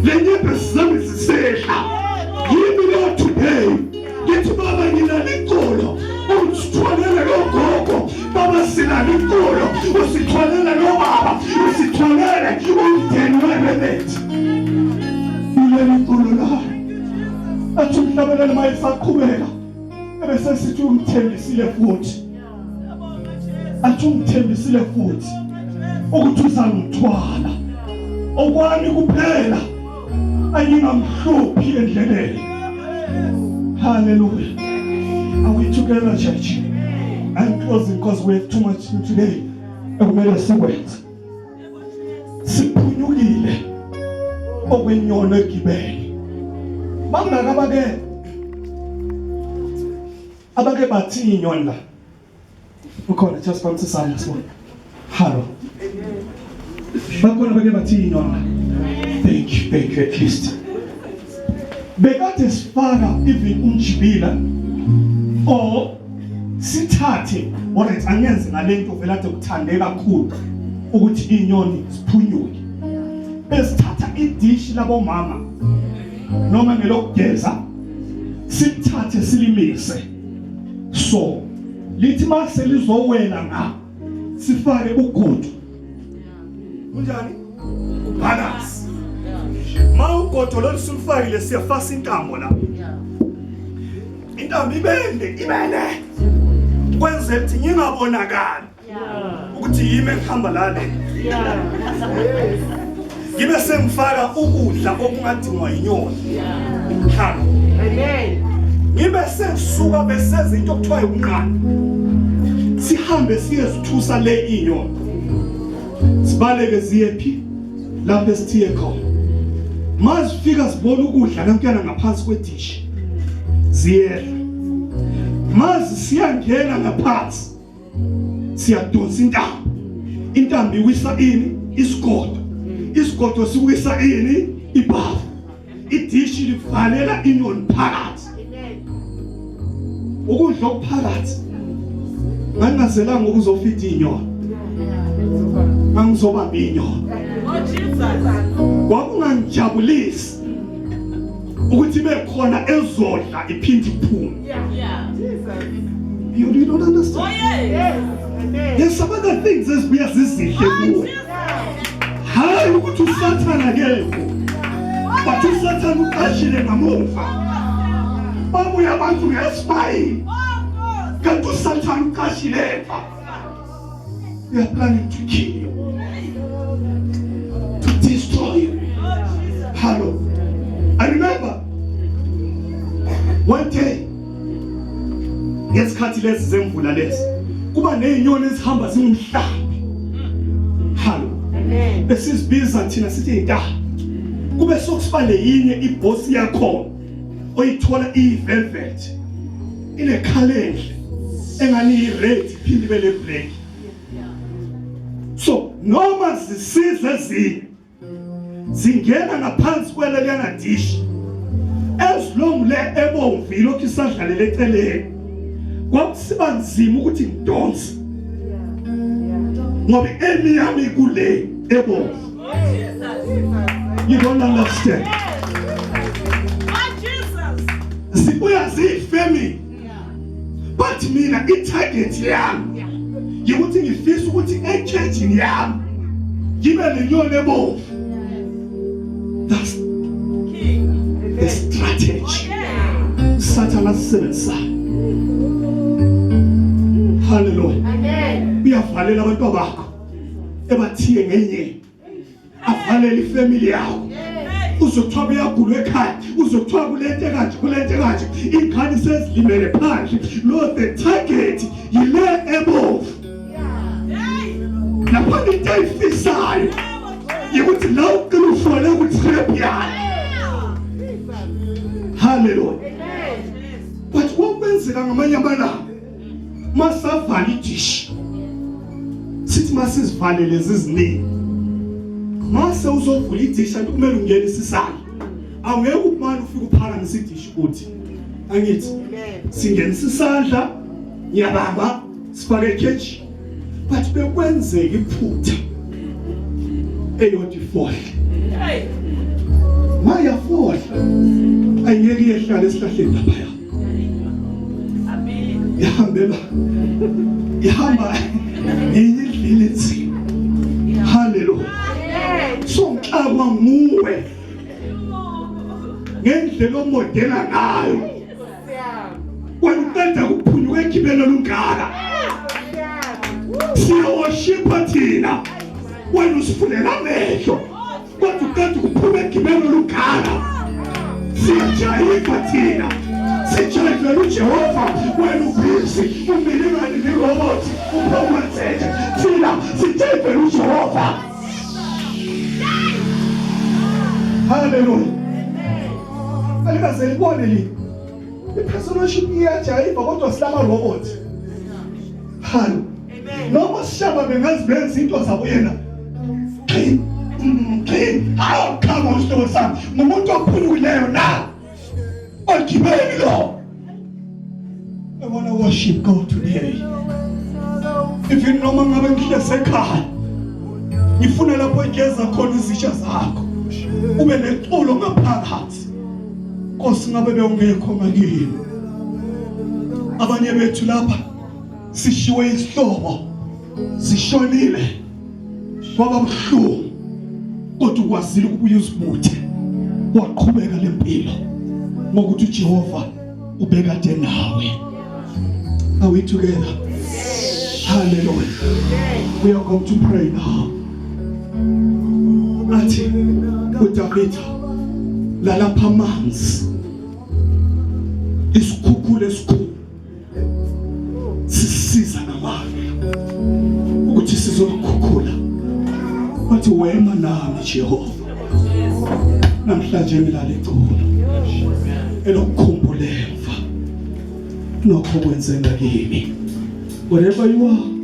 Le nyembezi zami zisehla. Yimi lo today. Ngithi baba nginalo iculo. Usithwalele logogo. Baba sinalo iculo. Usithwalele lobaba. Usithwalele umndeni weRemedy. Kuleli culo la. Athi umhlabeleli mayesaqhubeka. Ebese sithi umthembisile futhi. Athi ungithembisile futhi ukuthi uzangithwala okwami kuphela angingamhluphi endleleni. Hallelujah. Are we together, church? I'm closing because we have too much today. Ekumele sikwenze. Siphunyukile okwenyono egibele. Bangaka abake Abake bathi inyoni la. Ukhona just phambi sisandla sibona. Hello. Bakhona bake bathi inyoni la. Thank you, thank you at least. Bekade sifaka even umjibila or sithathe alright angenze ngalento vele ade kuthande kakhulu ukuthi inyoni ziphunyuke. Besithatha idish labomama noma ngelokugeza silithathe silimise so lithi mase lizowela nga sifake ugodo kunjani ubalance ma ugodo lolu sulufakile siyafasa intambo la intambo ibende ibende kwenzela ukuthi ngingabonakali ukuthi yimi engihamba la le ngibe sengifaka ukudla okungadingwa yinyoni halo Amen. Ngibe sengisuka beseza into okuthiwa ukunqanda sihambe siyezithusa le inyoni sibaleke ziye phi lapho esithiye khona mazifika zibona ukudla nankuyana ngaphansi kwedishi ziyehla mazi siyangena ngaphansi siyadonsa intambo intambo iwisa ini isigodo isigodo siwisa ini ibhavu idishi livalela inyoni phakathi ukudla okuphakathi ngangingazelanga ukuzofida inyoni ngangizobamba inyoni kwakungangijabulisi ukuthi ibe khona ezodla iphinde iphume. You don't understand. Oh, yes. There's some other things ezibuya zizihle kuwe. Hayi ukuthi uSathana akekho. But uSathana uqashile ngamuva. Babuya abantu ngesmayile. Kanti uSathana uqashile emva. They are planning to kill you. To destroy you. Hello. I remember one day ngesikhathi lezi zemvula lezi kuba nezinyoni ezihamba zingumhlambi. Hello. Besizibiza thina sithi intaha. Kube sokusiba leyinye iboss yakhona oyithola iyivelvet inekhala enhle engani yi-red iphinde ibe le-black so noma zisiza ezinye zingena ngaphansi kweleliyana dish as long le ebomvu ilokhu isadlalela eceleni kwakusiba nzima ukuthi ngidonse ngoba emi yami kule ebomvu. You don't understand. Zibuya ziyifamily. But mina i-target yami yikuthi ngifisa ukuthi e-churchini yami ngibe nenyoni ebomvu. That's the strategy. Sathana asisebenzisayo. Hallelujah. Amen. Uyavalela abantu bakho ebathiye ngenye avalele ifamily yakho uzokuthiwa kuyagulwa ekhaya uzokuthiwa kulento ekanje kulento ekanje ingane sezilimele phandle lo the target yile ebomvu lapho into ayifisayo yikuthi la uqina ufole ku-trap yayo haleluya but kwakwenzeka ngamanye amalanga masavala idishi sithi masizivale lezi ziningi mase uzovula idishi anti kumele ungenise isandla awungeke ukumane ufike uphakamise idishi uthi angithi singenisa isandla ngiyabamba sifake ekheji but bekwenzeka iphutha eyodwa ifohle. Mayafohla ayingeke iyehlala esihlahleni laphaya. Ihambela ihamba enye indlela enzima. Haleluya. So ngixakwa nguwe ngendlela omodela ngayo. Wena uqeda kuphunyuka egibele olungaka. Siyawashipha thina. Wena usifulela amehlo. Kodwa uqeda ukuphuma egibele olungaka. Siyajayiva thina. Sijayivela uJehova wena ubhizi umile ngani nerobot uphuma nsethe. Thina sijayivela uJehova. Hallelujah. Alikaze libone li. I-personal worship iyajayiva kodwa silama robot. Halo. Noma sishaba bengazibenza into zabo yena. Qin. Qin. Hawu come on sihlobo sami. Ngumuntu ophulukileyo na. Ogibeli lo. I want to worship God today. If you noma ngabe ngihlezi ekhaya ngifuna lapho igeza khona izitsha zakho ube neculo ngaphakathi Nkosi ngabe bewungekho ngakini abanye bethu lapha sishiwe isihlobo sishonile kwaba buhlungu kodwa ukwazile ukubuya uzibuthe waqhubeka lempilo ngokuthi uJehova ubekade nawe. Are we together? Hallelujah. We are going to pray now. Athi uDavida lalapha amanzi isikhukhula esikhulu sisiza ngamandla ukuthi sizokukhukhula wathi wema nami Jehova namhlanje ngilale iculo elokukhumbula emva nokho kwenzeka kimi wherever you are.